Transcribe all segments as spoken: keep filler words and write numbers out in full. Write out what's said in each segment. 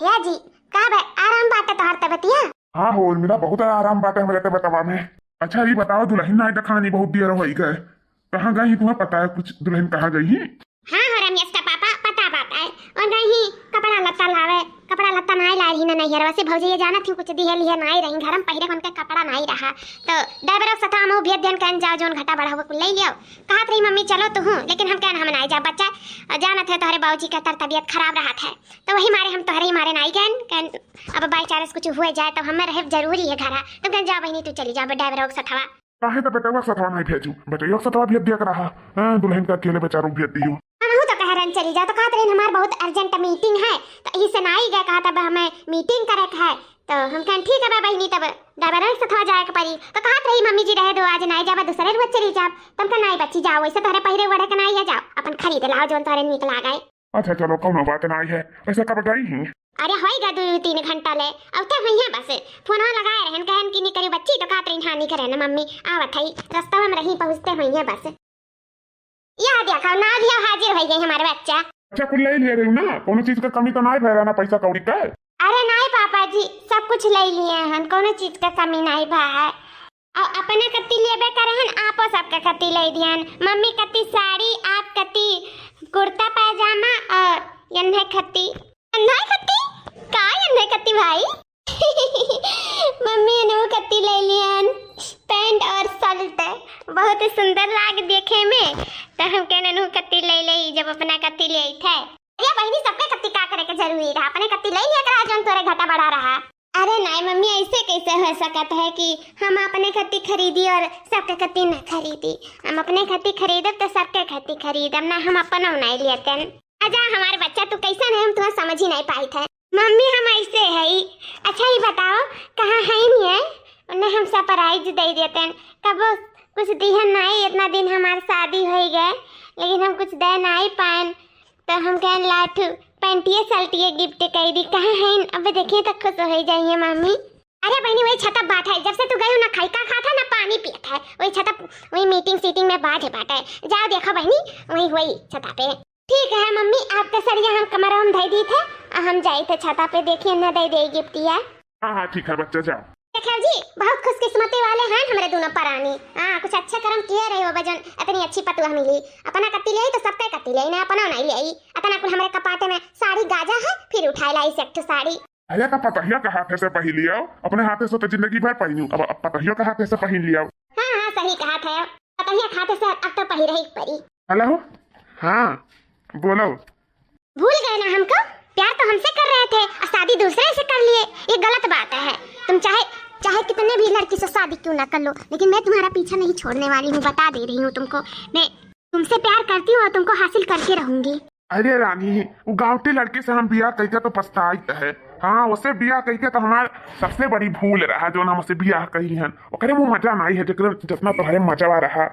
या जी, का बे, आराम बाटे तोहर तबतिया? हाँ हो उर्मिला, बहुत आराम बाटे हमरे तबतवा में। अच्छा, ई बताओ, दुलहिन नाई देखानी, बहुत देर होइ गए, कहाँ गई? तुम्हें पता है कुछ, दुलहिन कहाँ गई? हाँ हो रमेश का पापा, पता बात है, और गई ही कपड़ा लत्ता लावे, कपड़ा लत्ता नाई लाई रही ना नैहरवा से, भौजी ये जानत ही कुछ दिहे लिहे नाई रही, घर में पहिरे उनके कपड़ा नाई रहा, तो ड्राइवर के साथ हम भेज देन, कहन जाओ, जोन घटा बढ़ा हुआ कुल ले लियो। कहत रही मम्मी चलो तू हूँ, लेकिन हम कहन हम नाई जा बच्चा, और जानत है तोहरे बाबूजी का तर तबियत खराब रहत है, तो वही मारे हम तोहरे ही मारे नाई गए, कहन अब बाई चांस कुछ हुए जाए तो हमें रहे जरूरी है घरा, तो कहन जा बहनी तू चली जा ड्राइवर के सथवा। काहे तो बेटवा सथवा नहीं भेजू, बेटवा सथवा भेज दिया करा। हाँ, दुलहिन का अकेले बेचारू भेज दियो। हम तो कह रहन चली जा, तो कहत रहन हमार बहुत अर्जेंट मीटिंग है, तो यही से नाई गए, कहत अब हमें मीटिंग करे के है, तो हम कहन ठीक है बा बहनी, तब ड्राइवर सथवा जाए के पड़ी। तो कहत रही मम्मी जी रहे दो, आज नाई जाबा, दूसरे रोज चली जाब। तब का नाई बच्ची जाओ, वैसे तोहरे पहिरे ओढ़े के नाई है, जाओ अपन खरीद लाओ जोन तोहरे नीक लागे। अच्छा चलो, कौनो बात नाई है। वैसे कब गई ही? अरे होई गा दू तीन घंटा ले, अब तो हुई है बस। फोनवा लगाए रहन, कहन कि नहीं करी बच्ची, तो कहत रही हाँ नहीं करे ना मम्मी, आवत है, रास्ता में रही पहुँचते हुई है बस। या देखो ना, अभी हाजिर हो गई हमारे बच्चा। अच्छा, कुल ले लिए रही ना, कोनो चीज का कमी तो नाई भय रहा ना, पैसा कौड़ी का? अरे नाई पापा जी, सब कुछ ले लिए हन, कोनो चीज का कमी नाई भा है। और अपने कत्ती लेबे करे हन, आपो सबके कत्ती ले दियन। मम्मी कत्ती साड़ी, आप कत्ती कुर्ता पैजामा और यन्हे खत्ती, यन्हे खत्ती, का यन्हे खत्ती भाई? मम्मी अनहु खत्ती ले लियन पैंट और शर्ट, बहुत ही सुंदर लाग देखे में, तो हम कहन अनहु खत्ती ले ले, जब अपना खत्ती ले थे। अरे बहनी, सबके खत्ती का करे के जरूरी रहा, अपने खत्ती ले लिया करा, जोन तोरे घटा बढ़ा रहा। अरे नाई मम्मी, ऐसे कैसे हो सकत है कि हम अपने खत्ती खरीदी और सबके खत्ती ना खरीदी? हम अपने खत्ती खरीदब तो सबके खत्ती खरीदब ना, हम अपन नहीं लेते। अच्छा हमारे बच्चा, तू कैसन है, हम तुम्हें समझ ही नहीं पाई थे। मम्मी हम ऐसे है। अच्छा ये बताओ, कहाँ है नहीं है? उन्हें हम सरप्राइज दे देते हैं, कबो कुछ दिहन नहीं, इतना दिन हमार शादी हो गए, लेकिन हम कुछ दे नहीं पाएन, तो हम कहन लाठू पैंटिए शर्टिए गिफ्ट कर दी। कहाँ है? अब देखिए तो खुश हो जाइए मम्मी। अरे बहनी, वही छता बात है, जब से तू गई हो ना, खाई का खात है ना पानी पियत है, वही छता, वही मीटिंग सीटिंग में बात है बात है। जाओ देखो बहनी, वही वही छता पे। ठीक है मम्मी, आपका सरिया हम कमरा में धई दी थे, आ हम जाई थे छता पे, देखिए ना दे दे गिफ्ट या। हाँ हाँ ठीक है बच्चा, जाओ। देखो जी, बहुत खुशकिस्मती वाले हैं हमरे दोनों परानी। हाँ, कुछ अच्छा कर्म किए रहे हो बजन, इतनी अच्छी पतुआ मिली। अपना कत्ती ले आई तो सबके कत्ती ले आई, ना अपना नहीं ले आई। इतना कुल हमरे कपाटे में साड़ी गाजा है, फिर उठाए लाई से एक ठो साड़ी। अरे तो पतहिया का हाथे से पहिन लियो, अपने हाथे से तो जिंदगी भर पहिनू, अब, अब पतहियो का हाथे से पहिन लियो। हाँ हाँ सही कहा थे, पतहिया का हाथे से अब तो पहिरे ही पड़ी। हेलो, हाँ बोलो। भूल गए ना हमको? प्यार तो हमसे कर रहे थे और शादी दूसरे से कर लिए, ये गलत बात है। तुम चाहे, चाहे कितने भी लड़की से शादी क्यों ना कर लो, लेकिन मैं तुम्हारा पीछा नहीं छोड़ने वाली हूँ, बता दे रही हूँ तुमको। मैं तुमसे प्यार करती हूँ और तुमको हासिल करके रहूंगी। अरे रानी, वो गाँवटी लड़की से हम बियाह कइके तो पछताइत है। हाँ, उसे बियाह कइके तो हमार सबसे बड़ी भूल रहा, जो हम उसे बियाह कही हन। ओकरे में मजा नाई है, जेकरे जितना तोहरे मजवा रहा।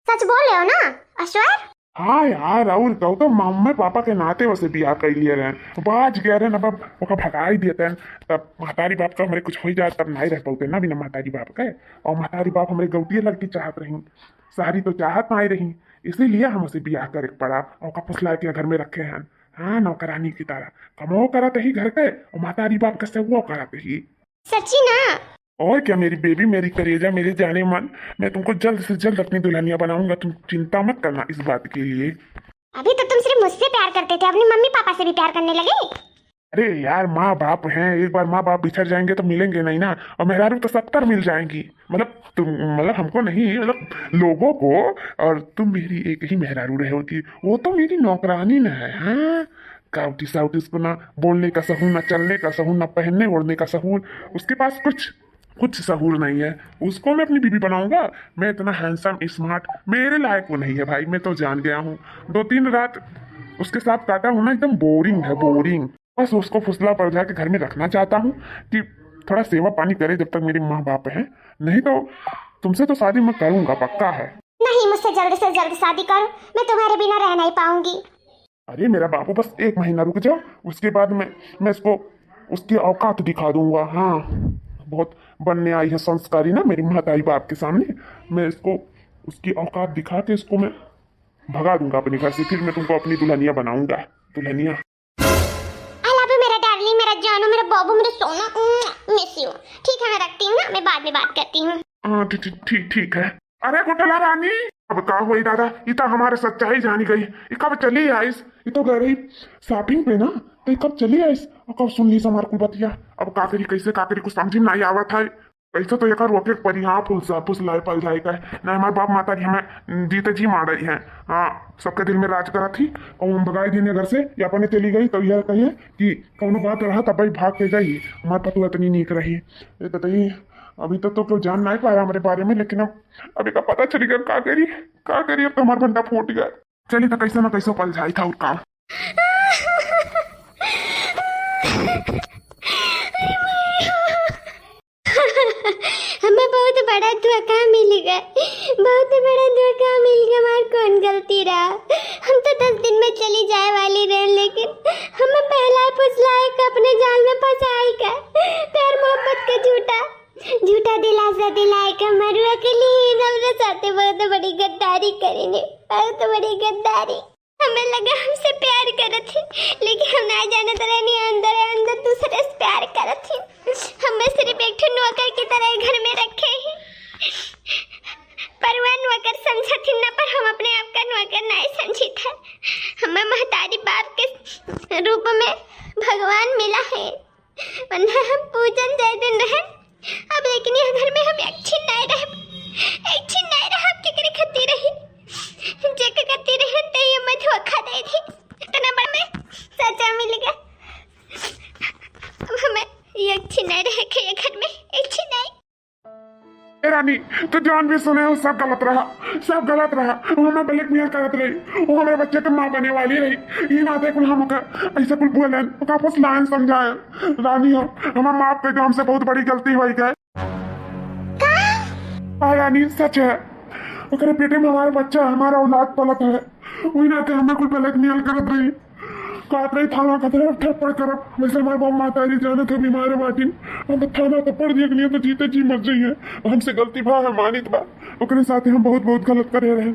सच बोले हो ना अश्वर? हाँ यार, और कहू तो मम्मी पापा के नाते उसे बियाह कर लिए रहे, बाज गए रहे, अब ओका भगाई देते हैं। तब महतारी बाप का हमरे कुछ हो जाए, तब नाई रह पाते ना बिना महतारी बाप के। और महतारी बाप हमरे गौटिया लड़की चाहत रही, सारी तो चाहत नाई रही, इसीलिए हम उसे बियाह करे के पड़ा और ओका फुसला के घर में रखे हैं। हाँ, नौकरानी की तरह कमो करत ही घर के और महतारी बाप का सेवो करत ही। सच्ची ना? और क्या मेरी बेबी, मेरी करेजा, मेरे जाने मन, मैं तुमको जल्द से जल्द अपनी दुल्हनिया बनाऊंगा, तुम चिंता मत करना इस बात के लिए। अभी तो तुम सिर्फ मुझसे प्यार करते थे, अपनी मम्मी पापा से भी प्यार करने लगे। अरे यार, माँ बाप हैं, एक बार माँ बाप बिछड़ जाएंगे तो मिलेंगे नहीं ना। और मेहरारू तो सत्तर मिल जाएंगी, मतलब तुम, मतलब हमको नहीं, मतलब लोगों को। और तुम मेरी एक ही मेहरारू रहोगी, वो तो मेरी नौकरानी न है। हाँ, काउटी साउटी उसको ना बोलने का सहूर, ना चलने का सहूर, ना पहनने ओढ़ने का सहूर, उसके पास कुछ कुछ सहूर नहीं है। उसको मैं अपनी बीवी बनाऊंगा? मैं इतना हैंडसम, स्मार्ट, मेरे लायक वो नहीं है भाई, मैं तो जान गया हूँ। दो तीन रात उसके साथ काटा हूँ ना, एकदम बोरिंग है, बोरिंग। बस उसको फुसला पड़ जाके घर में रखना चाहता हूँ कि थोड़ा सेवा पानी करे जब तक मेरे माँ बाप हैं, नहीं तो तुमसे तो शादी मैं करूंगा, पक्का है। नहीं, मुझसे जल्द से जल्द शादी करो, मैं तुम्हारे बिना रह नहीं पाऊंगी। अरे मेरा बाबू, बस एक महीना रुक जाओ, उसके बाद मैं मैं इसको उसकी औकात दिखा दूंगा। हाँ, बहुत बनने आई है संस्कारी ना मेरी महतारी बाप के सामने। मैं इसको उसकी औकात दिखा के इसको मैं भगा दूंगा अपने घर से, फिर मैं तुमको अपनी दुल्हनिया बनाऊंगा। दुल्हनिया। I love you मेरा डार्लिंग, मेरा जानू। बाबू मेरे सोना, मिस यू। ठीक है, मैं रखती हूँ ना, मैं बाद में बात करती हूँ। हाँ, ठीक, ठीक, ठीक, ठीक है। अरे गोटला रानी, अब का होई दादा, ई तो हमारे सच्चाई जानी गई। ई कब चली आइस? ई तो गई रही शॉपिंग पे ना, तो ई कब चली आइस और कब सुन लीस हमार कुल बतिया? अब का करी, कैसे का करी, कुछ समझ में नहीं आवत है। कैसे तो एकर रोके के परी, हाँ, फुसला, फुसलाए पलझाए का है। नहीं, हमारे बाप माता जी हमें जीते जी मार रही है। हाँ, सबके दिल में राज करत थी और हम भगाई देने घर से, या अपने चली गई, तो यह कहिए कि कौनो बात रहा तब भाई भाग के गई। हमारे पतोह इतनी नीक रही। ये बताइए, अभी तक तो कोई जान नहीं पाया हमारे बारे में, लेकिन अब, अब एका पता चली गया, का करी, का करी, अब तो हमारा भंडा फूट गया। चली तो कैसे ना कैसे पलझाई था और का। हमें बहुत बड़ा धोखा मिल गया, बहुत बड़ा धोखा मिल गया। हमार कौन गलती रहा? हम तो दस दिन में चली जाए वाली रहे, लेकिन हमें पहला फुसलाए के अपने जाल में फंसाए का, प्यार मोहब्बत का झूठा, झूठा दिलासा दिलाए का मरुआ के लिए हमरे साथे बहुत बड़ी गद्दारी करेने, बहुत बड़ी गद्दारी। हमें लगा हमसे प्यार करत ही, लेकिन हम ना जानत रहनी अंदर अंदर दूसरे से प्यार करत ही। हमें सिर्फ एक ठे नौकर की तरह घर में रखे ही। पर वह नौकर समझत ही ना, पर हम अपने आप का नौकर नहीं समझी था। हमें महतारी बाप के रूप में भगवान मिला है। वरना हम पूजन जय दिन रहे। अब लेकिन यह घर में हम एक छिन नहीं रहे, एक छिन नहीं रहे। अब केकरे खातिर रही, जेके खातिर रहे, ते ये मैं धोखा दे दी। इतना बड़ा में सजा मिल गया। अब हमें एक छिन नहीं रहे के ये घर में एक छिन नहीं। ए रानी, तू जौन भी सुने हो, सब गलत रहा, सब गलत रहा। वो हमें ब्लैकमेल करत रही, वो हमारे बच्चे के माँ बने वाली रही। ई नाते कुल हम ओकर ऐसे कुल बोलन, ओका फुसलायन, समझायन। रानी हो, हमें माफ कर दो, हमसे बहुत बड़ी गलती हो गई। का? हाँ रानी, सच है, ओकरे पेटे में हमारा बच्चा, हमारा औलाद पलत है। वही नाते हमें कुल ब्लैकमेल करत रही। काट रही थाना खतरे ठप्पड़ करब। वैसे हमारे बाप माता जी जाने थे बीमार बाटिन। हम थाना थप्पड़ दिए के लिए तो जीते जी मर जाइए। हमसे गलती भा है, मानित बा। ओकरे साथे हम बहुत, बहुत गलत करे रहे।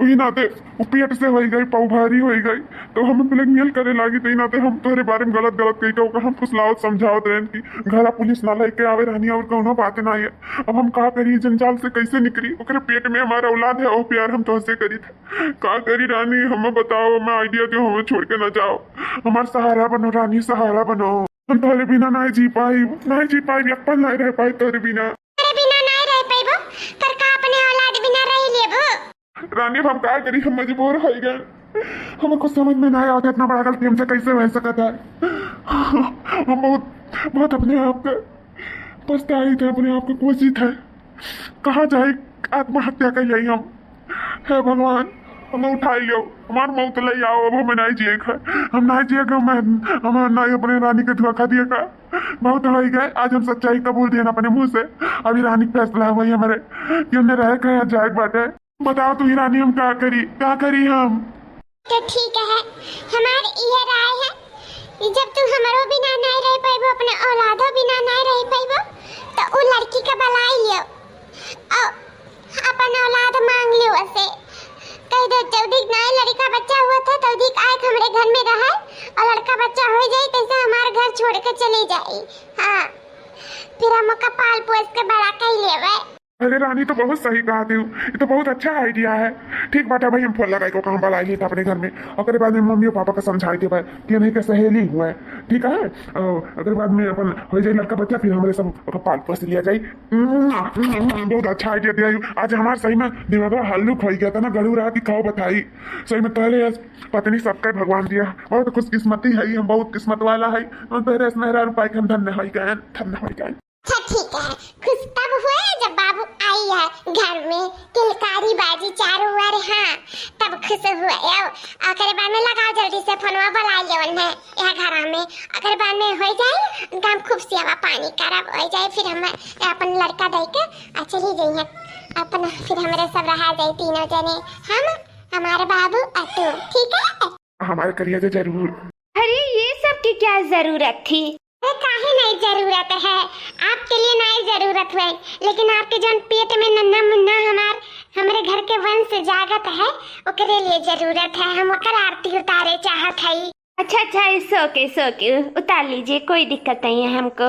वही नाते वो पेट से होई गई, पाव भारी होई गई, तो हमें ब्लैकमेल करे लागी। तो ई नाते हम तोहरे बारे में गलत, गलत कही के ओकर हम फुसलावत, समझावत रहन कि घरा पुलिस ना लेके आवे रहनी और कौनो बात ना है। अब हम का करी, जंजाल से कैसे निकली? ओकरे पेट में हमारा औलाद है, वो प्यार हम तोहसे करी थे। का करी रानी, हमें बताओ, हमें आइडिया दो, हमें छोड़ के ना जाओ। हमार सहारा बनो रानी, सहारा बनो। हम तोहरे बिना नहीं जी पाई, नहीं जी पाई, एक पल नहीं रह पाई तोहरे बिना। तोहरे बिना नहीं रह पाइबो, पर का अपने औलाद बिना रह लेबो? रानी, अब हम का करी, हम मजबूर हो गए। हमें कुछ समझ में नहीं आवत, इतना बड़ा गलती हमसे कैसे हो सकता है। हम बहुत, बहुत अपने आप का पछताई थे, अपने आप को कोसी थे। कहाँ जाए, आत्महत्या कर ली हम। हे भगवान, हमें उठाई लियो, हमार मौत ले आओ, अब हमें नहीं जिए का, हम नहीं जिए का, हमें, हमें नहीं अपने रानी के धोखा दिए का। बहुत हो गए, आज हम सच्चाई कबूल दिए ना अपने मुंह से। अभी रानी के फैसला हुआ हमारे कि उन्हें रह के यहाँ जाए के बाटे। बताओ तू ही रानी, हम का करी, का करी हम? तो ठीक है, हमार इहे राय है कि जब तू हमरो बिना नहीं रह पाइबो, अपने औलादो बिना नहीं रह पाइबो, तो उ लड़की का बुलाई लियो और अपन औलाद मांग लियो उसे। कह दे, जल्दी नहीं लड़का बच्चा हुआ था, जल्दी आए हमरे घर में रहे और लड़का बच्चा हो जाए, तैसे हमार घर छोड़ के चली जाए। हाँ, फिर हम ओका पाल पोस के बड़ा कर लेवे। अरे रानी, तो बहुत सही कहा तू, ये तो बहुत अच्छा आइडिया है। ठीक बात है भाई, हम फोन लगाई के ओका हम बुलाई लेता अपने घर में। ओकरे बाद में मम्मी और पापा का समझाई देबे कि नहीं के सहेली हुआ है, ठीक है। और ओकरे बाद में अपन हो जाए लड़का बच्चा, फिर हमरे सब ओका पाल पोस लिया जाए। बहुत अच्छा आइडिया दिया यू। आज हमार सही में दिमाग हल्लुक हो गया था ना, गड़ू रहा कि खाओ बताई। सही में तोहरे पत्नी सबका भगवान दिया, बहुत खुशकिस्मती है, हम बहुत किस्मत वाला है। हम तोहरे स्नेहरा रूपाई के हम धन्य हो गए, धन्य हो गए। अच्छा ठीक है, खुश तब हुए जब बाबू आई है घर में, किलकारी बाजी चारों ओर, हाँ, तब खुश हुए। आओ, ओकरे बाद में लगाओ जल्दी से फोनवा, बुला लियो उन्हें यहाँ घर में। ओकरे बाद में हो जाए, उनका हम खूब सेवा पानी करब, हो जाए, फिर हम अपन लड़का दे के आ चली जाइए अपन, फिर हमरे सब रहा जाए तीनों जने, हम, हमारे बाबू और तू, ठीक है? हमारे करिए तो जरूर। अरे, ये सब की क्या जरूरत थी? अरे, काहे नहीं जरूरत है, आपके लिए नहीं जरूरत हुए, लेकिन आपके जौन पेट में नन्ना मुन्ना हमार, हमरे घर के वंश जागत है, ओकरे लिए जरूरत है। हम ओकर आरती उतारे चाहत हई। अच्छा, अच्छा, it's okay, it's okay, उतार लीजिए, कोई दिक्कत नहीं है हमको।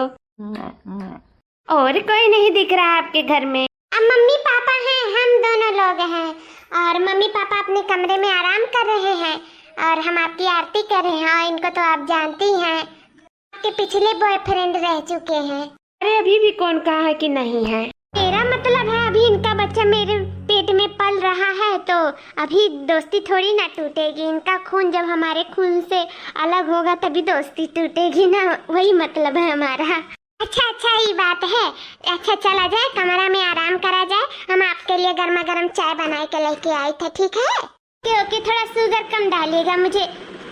और कोई नहीं दिख रहा आपके घर में? अब मम्मी पापा हैं, हम दोनों लोग हैं, और मम्मी पापा अपने कमरे में आराम कर रहे हैं, और हम आपकी आरती कर रहे हैं, और इनको तो आप जानती हैं, आपके पिछले बॉयफ्रेंड रह चुके हैं। अरे, अभी भी कौन कहा है कि नहीं है? मेरा मतलब है, अभी इनका बच्चा मेरे पेट में पल रहा है, तो अभी दोस्ती थोड़ी ना टूटेगी। इनका खून जब हमारे खून से अलग होगा, तभी दोस्ती टूटेगी ना, वही मतलब है हमारा। अच्छा, अच्छा, ये बात है। अच्छा, चला जाए, कमरा में आराम करा जाए, हम आपके लिए गर्मा गर्म चाय बनाए के लेके आई थे, ठीक है? ओके, ओके, थोड़ा शुगर कम डालिएगा, मुझे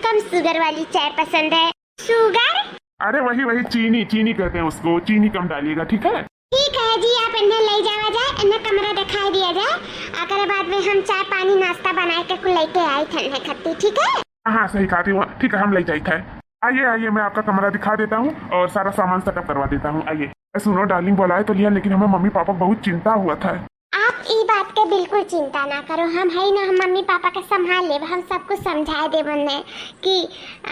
कम शुगर वाली चाय पसंद है। शुगर? अरे वही, वही चीनी, चीनी कहते हैं उसको, चीनी कम डालिएगा, ठीक है? ठीक है जी, आप इन्हें ले जावा जाए, इन्हें कमरा दिखाई दिया जाए, अगर बाद में हम चाय पानी नाश्ता बनाए के कुल लेके आए थे इन्हें खत्ती, ठीक है? हाँ, हाँ, सही कहा थी वो। ठीक है, हम ले जाई थे। आइए, आइए, मैं आपका कमरा दिखा देता हूँ और सारा सामान सेटअप करवा देता हूँ। आइए। ए, सुनो डार्लिंग, बोलाए तो लिया, लेकिन हमें मम्मी पापा बहुत चिंता हुआ था। आप ई बात के बिल्कुल चिंता ना करो, हम है ना, हम मम्मी पापा के संभाल लेब, हम सब कुछ समझाए देब उन्हें कि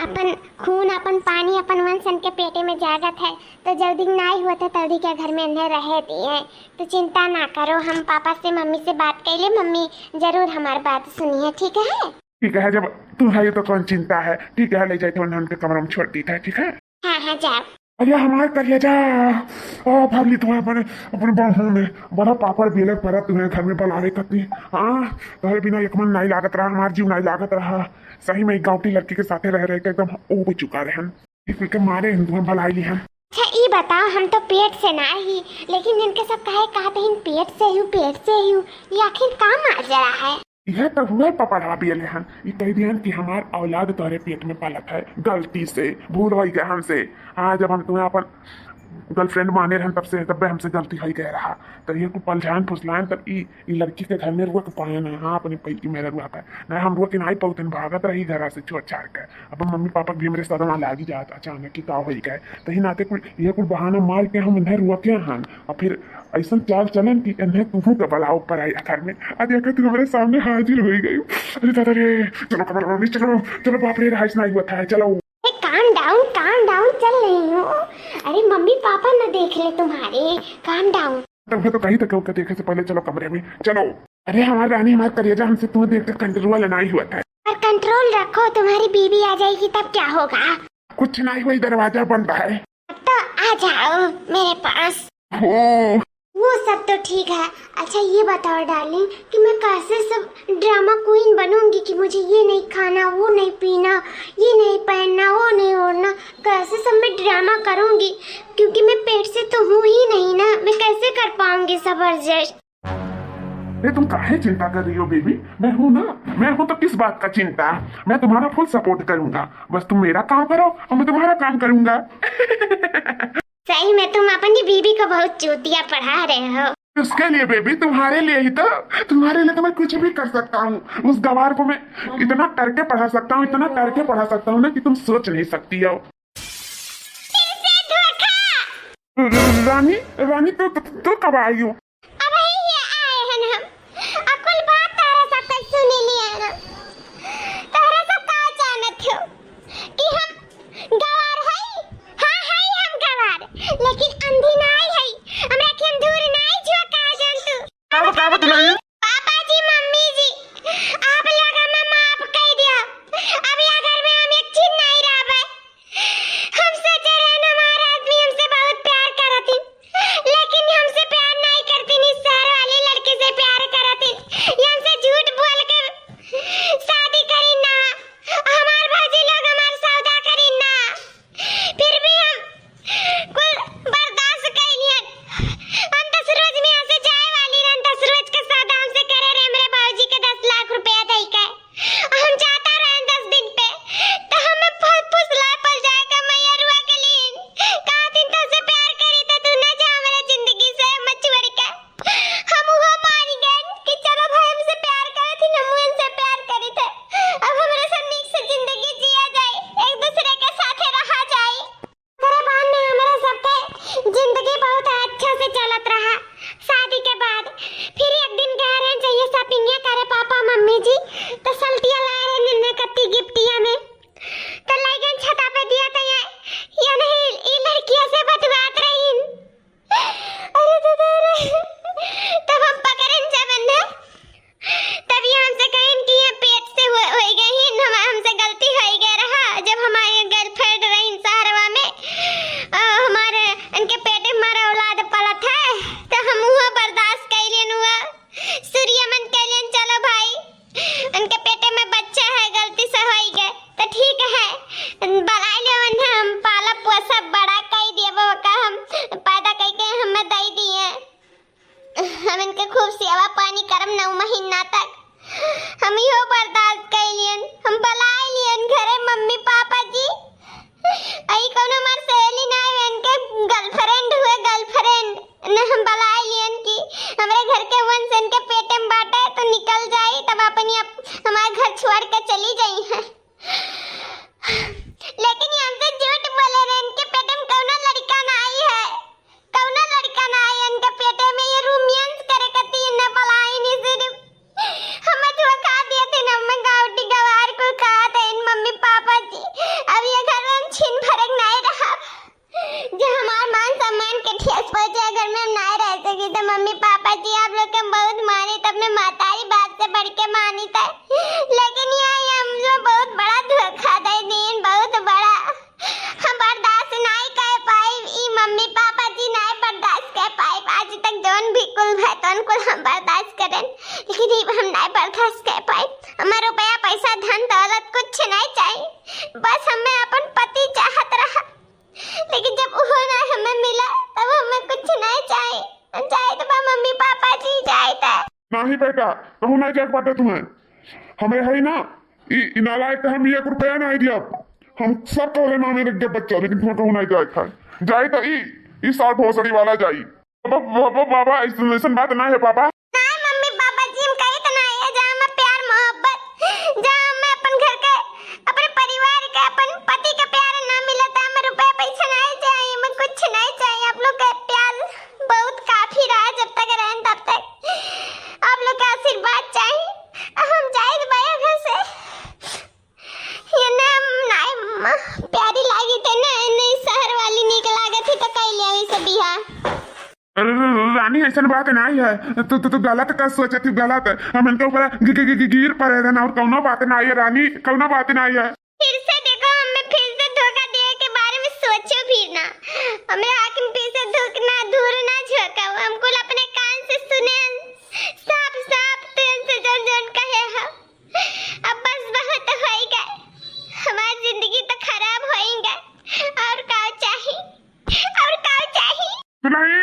अपन खून, अपन पानी, अपन वंश इनके पेटे में जागत है, तो जल्दी नाई होता, तल्दी के घर में इन्हें रहे दिए, तो चिंता ना करो, हम पापा से, मम्मी से बात कर ले, मम्मी जरूर हमारी बात सुनी है, ठीक है? ठीक है, जब तू है तो कौन चिंता है। ठीक है, ले जाए तो उन्हें उनके कमरे में छोड़ दी था, ठीक है? हाँ, हाँ, जाओ। अरे हमार करेजा, ओ भरली तुम्हें अपने, अपने बाहों में बड़ा पापड़ बेलर पड़ा तुम्हें घर में बुलावे करती। हाँ, तुम्हारे बिना एक मन नहीं लागत रहा, हमार जीव नहीं लागत रहा। सही में एक गाँवटी लड़की के साथे रह रह के एकदम ऊब चुका रहन। इस के मारे हम तुम्हें बुलाई ली हम। अच्छा, ई बताओ, हम तो पेट से ना ही, लेकिन इनके सब काहे कहत हन, पेट से ही, पेट से ही, ये आखिर का माजरा है? यह तो हुआ पपड़वा बियले हन। ई कह दियन कि हमार औलाद तोहरे पेट में पलत है, गलती से भूल होई गए हमसे। हाँ, जब हम तुम्हें अपन गर्लफ्रेंड माने रहन, तब से, तब्बे हमसे गलती होई गए रहा। तो ये कुल पलझान फुसलान, तब ई, ई लड़की के घर में रुआ के पाए ना। हाँ, अपनी पैकी मेरे रुआ के। नहीं, हम रुआ के नहीं पौतन, भागत रही घरा से छोड़ छाड़ के। अब मम्मी पापा भी हमरे सदमा लागी जात अचानक कि का होई गए। तही नाते कुल, ये कुल बहाना मार के हम इन्हें रुआ के हन। और फिर ऐसन चाल चलन कि इन्हें तुहू के बुलाओ पराया घर में। आज आके तू हमारे सामने हाजिर हो गई। अरे दादा रे, चलो कमर में चलो, चलो बाप रे, रहाइश नहीं हुआ था, चलो। ए, calm down, calm down, चल रही हूँ। अरे मम्मी पापा न देख ले तुम्हारे, calm down। तुमको तो कही था कि देखे से पहले चलो कमरे में, चलो। अरे हमार रानी, हमार करेजा, हमसे तुम्हें देख के कंट्रोल नहीं हुआ था। और कंट्रोल रखो, तुम्हारी बीबी आ जाएगी तब क्या होगा? कुछ नहीं हुआ, दरवाजा बंद है। अब तो आ जाओ मेरे पास। हो। वो सब तो ठीक है। अच्छा ये बताओ डार्लिंग कि मैं कैसे सब ड्रामा क्वीन बनूंगी कि मुझे ये नहीं खाना, वो नहीं पीना, ये नहीं पहनना, वो नहीं ओढ़ना, कैसे सब मैं ड्रामा करूंगी? क्योंकि मैं पेट से तो हूँ ही नहीं ना, मैं कैसे कर पाऊंगी सब एडजस्ट? अरे तुम काहे चिंता कर रही हो बेबी, मैं हूँ ना, मैं हूँ तो किस बात का चिंता, मैं तुम्हारा फुल सपोर्ट करूंगा। बस तुम मेरा काम करो और मैं तुम्हारा काम करूंगा। सही में तुम अपनी बीबी को बहुत चूतिया पढ़ा रहे हो। उसके लिए बेबी, तुम्हारे लिए ही तो, तुम्हारे लिए तो मैं कुछ भी कर सकता हूँ। उस गवार को मैं इतना करके पढ़ा सकता हूँ, इतना करके पढ़ा सकता हूँ ना कि तुम सोच नहीं सकती हो। फिर से धोखा। रानी, रानी, तू, तू, तू कब आई हो? अबही ये आए हन हम। अकुल बात तोहरा सब के सुनी लिया ना। तोहरा सब का जानत हो कि हम गवार हई? हाँ, हई हम गवार, लेकिन अंधी नाई हई। हमरा के अंधूर नाई जुआ का जान तू। का बा, का बा दुल्हन? पापा जी, मम्मी जी, आप लोग हमें माफ कर दिया। अब यह घर में हम एक दिन नहीं रहबे। हम सोचे रहन हमार आदमी हमसे बहुत प्यार करतिन, लेकिन हमसे प्यार नहीं करतिन, इस शहर वाली लड़की से प्यार करतिन। ये हमसे झूठ बोल के शादी करी ना, हमार भौजी लोग हमार सौदा करी ना, फिर भी हम कुल बर्दाश्त कइलियन। हम दस रोज में यहाँ से जाए वाली रहन, दस रोज के सौदा हमसे करे रहे हमरे बाबूजी के दस लाख रुपया दई के। हम जाता रहन दस दिन पे, तो हमें बहुत फुसला पड़ जाएगा, मैया रुआ के लीन। कहा दिन तो से प्यार करी तो तू ना जा हमारे जिंदगी से मत छोड़ के। हम वो मान गए कि चलो भाई हमसे प्यार करे थे, हम उनसे प्यार करी थे। अब हमारे साथ नीक से जिंदगी जिया जाए, एक दूसरे के साथे रहा जाए। ओकरे बाद में हमरा सबके जिंदगी बहुत अच्छा से चलत रहा। शादी के बाद फिर एक दिन गए रहे जइए शॉपिंगिया करे पापा मम्मी जी, तो सल्टिया लाए रहे निन्ने कत्ती गिफ्टिया में, तो लाई भाई, तो उनको हम बर्दाश्त करें, लेकिन ई हम नहीं बर्दाश्त कर पाए। हमें रुपया, पैसा, धन, दौलत कुछ नहीं चाहिए, बस हमें अपन पति चाहत रहा। लेकिन जब वो ना हमें मिला, तब हमें कुछ नहीं चाहिए। हम जाइत बा मम्मी पापा जी, जाइत। नहीं बेटा, कहूँ नहीं जाए के बाटे तुम्हें। हमें है ना, ई, ई नालायक के हम एक रुपया नहीं दिया। हम सब तोहरे नामे रख दे बच्चा, लेकिन तुम्हें कहूँ नहीं जाए खाए। जाई तो ई, ई सार भोसड़ी वाला जाई। बाबा, बाबा, बाबा, ऐसन, ऐसन बात ना है बाबा। ना मम्मी पापा जी, हम कही तो ना है, जहाँ हमें प्यार मोहब्बत, जहाँ हमें अपन घर के, अपने परिवार के, अपन पति के प्यार ना मिले, तो हमें रुपया पैसा नहीं चाहिए, हमें कुछ नहीं चाहिए। आप लोग का प्यार बहुत काफी रहा, जब तक रहें तब तक। आप लोग का आशीर्वाद चाहिए। हम जाइत बा घर से। ये ना, नाई माँ, प्यारी लागी थे ना, नहीं शहर वाली नीक लागत थी तो कई ले आवे से बिहा। अरे, अरे, अरे, रानी, ऐसन बात नहीं है। तू, तू, तू गलत का सोचत थी, गलत। हम इनके ऊपर गि-, गि-, गि-, गि-, गिर पड़े रहना और कौनो बात नहीं है रानी, कौनो बात नहीं है। फिर से देखो, हमें फिर से धोखा दिए के बारे में सोचो भी ना। हमें हाकिम फिर से धोख ना, धूर ना झोंको। हमको अपने कान से सुने, साफ साफ तुमसे जौन जौन कहे हो। अब बस बहुत होई गए, हमारी जिंदगी तो खराब होई गए। और का चाही, और का चाही? दुल्हन,